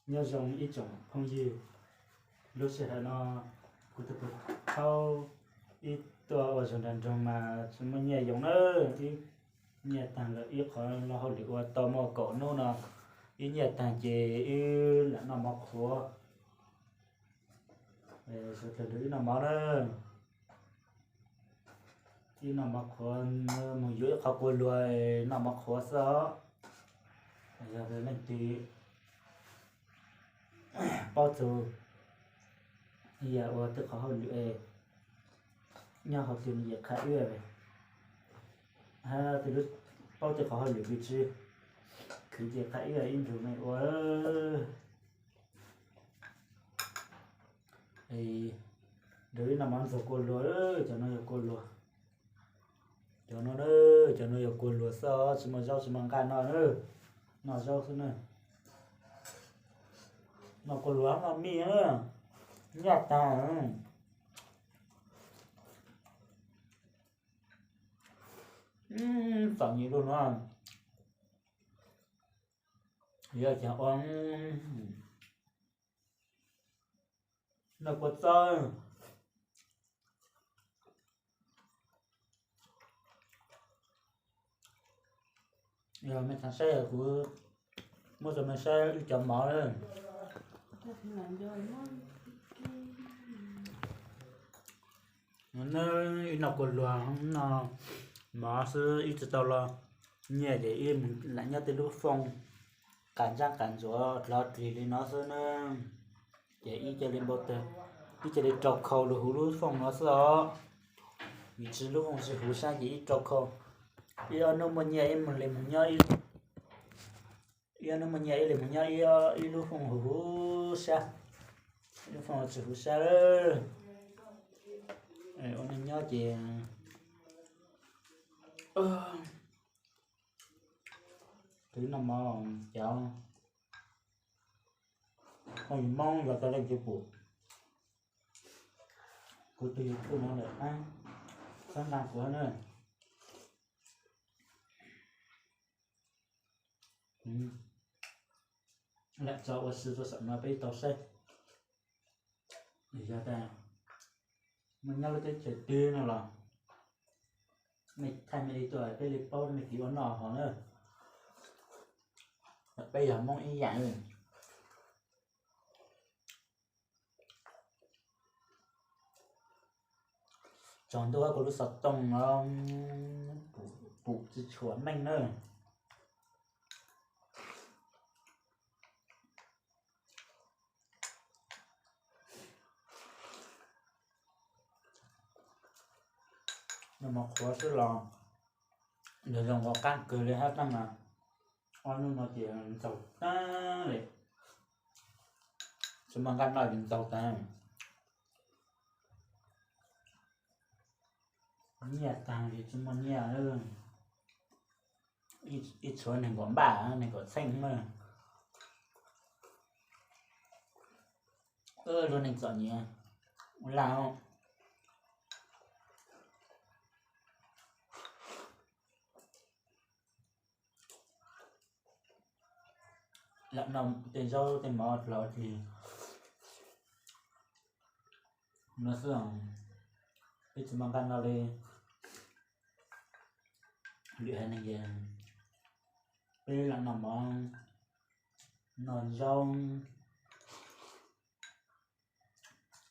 Nyob zoo ib tsoom phooj ywg, lub sij hawm no kuv tus pug thaub ib tuaj ua zog nram nroog mas tsis muaj nyiaj yoo na, ib nyiaj taag lawm ib qho los hauj lwm ua tau muaj kaum nub no, ib nyiaj taag ces wb lam noj mov qhuav. Sawv daws ib noj mov na, ib noj mov qhuav, mus yuav ib qho kua luag noj mov qhuav xwb os. Yog leej twg paub txug yam ua tej qhov hauj lwm nyob hauv twg no ces qha wb, hab paub tej qhov hauj lwm twg tsi khwv ces qha wb ib nrug mej ua. Nrug ib noj mov ntxuag kua luag, cov no yog kua luag. Cov no, cov no yog kua luag xwb os, tsis muaj zaub tsis muaj nqaij noj, noj zaub xwb na. Noj kua luag noj mij, nyaj taag. Txom nyem dua no, yog caag ua noj kua txob. Yog mej txhaj saib kuv muab rau mej saib ib cov mov na. Ib noj kua luag, noj mov xwb ib tsi tau los nyiaj ces ib lam nyob tej lub fooj qas ntsab qas ntsuav dlov dlig li no xwb na. Ces ib cia li npau taws, ib cia li rau khau lug huv lub fooj no xwb os. Vim tsi lub fooj tsi huv sab ces ib rau khau, ib ob nub muaj nyiaj ib mus li mus nyob, ib ob nub muaj nyiaj ib li mus nyob ib lub fooj huv huv sab, ib lub fooj tsi huv sab. Ua neej nyob ces twb noj mov cov phooj ywg Hmoob yog tau leej twg pum kuv tus YouTube no lawm, txhawb nqaa kuv na. Lam tso ua si rau saum no peb tau saib. Yog tas muaj nyob lub teb chaws twg no los mej thaij mej li tuaj peb li paub mej kev ua noj hov na. Peb yog Hmoob ib yam. Tsaus ntuj kuv lub xov tooj no pum tsi tshua meej na. Noj mov qhuav xwb los yog zoo ua qaab kawg li hab tag mas ob nub no ces ntxaug tag li, tsi muaj nqaij noj ces ntxaug tag. Nyiaj tag ces tsi muaj nyiaj, ib txhua neeg nkaum npaj neeg nkaum txheej na. Luag neeg txom nyem ua lag. Lam noj tej zaub tej mov dlov dlig no xwb, peb tsi muaj nqaij noj li. Lwm haiv neeg ces peb lam noj mov, noj zaub,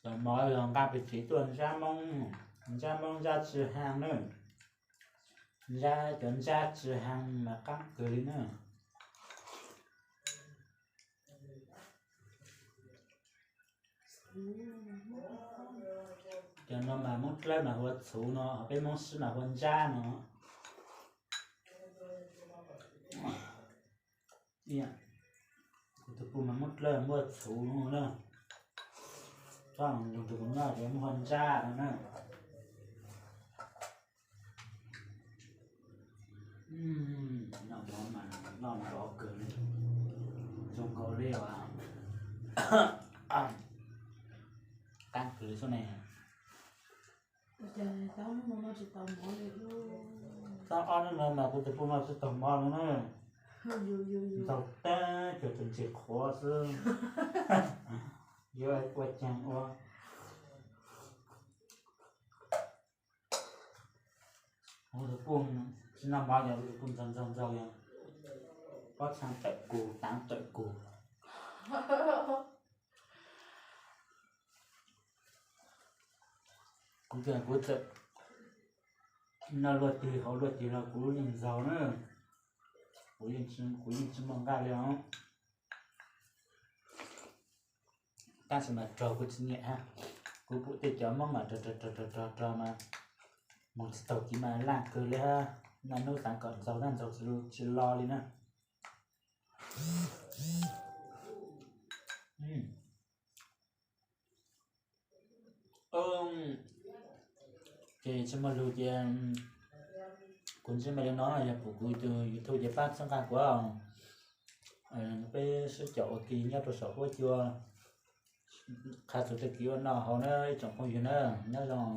cov mov yog nqa pes tsev tuaj ntsab Moob, ntsab Moob ntsab tsi haaj na, ntsab cov ntsab tsi haaj mas qaab kawg li na. Cov no mas Moob Dlawb mas hu ua txhuv no, peb Moob Sib mas hu ua ntsab no. Kuv tus pug mas Moob Dlawb muaj txhuv no na, tsob nyoog rau kuv noj ces muaj hu ua ntsab no na. Noj mov mas noj nrov kawg li, zoo nkaus li os, qaab kawg li xwb ne. Txhob ob hnub no mas kuv tus pug noj tsis taug mov no na. Ntaug tag cuag tus ntses qhuav xwb. Yuav ua caag ua. Tus puj tsis noj mov yog tus puj ntxaug ntxaug ntxaug yog pob txha tawm kus taav tawm kus. Kuv tias kuv txawm noj luaj tig haus luaj tig los kuv yeej ntxaug na, kuv yeej tsis muaj nqaij li os. Tab sis mas raug kuv tsis nyiam, kuv pum tej cov Hmoob mas raug raug raug raug raug mas mus tsis taug kev mas laj kawg li, noj hnub xaav kom ntxaug tab ntxaug tsis lo li na. Ces tsis muaj lug ces kuv ntsib me li no yog pum kuv tus YouTube ces pab txhawb nqa kuv, peb sib caum ua ke nyob rau saum huab cua, qha txug tej kev ua noj haus na ib tsoom phooj ywg na, nyob zoo.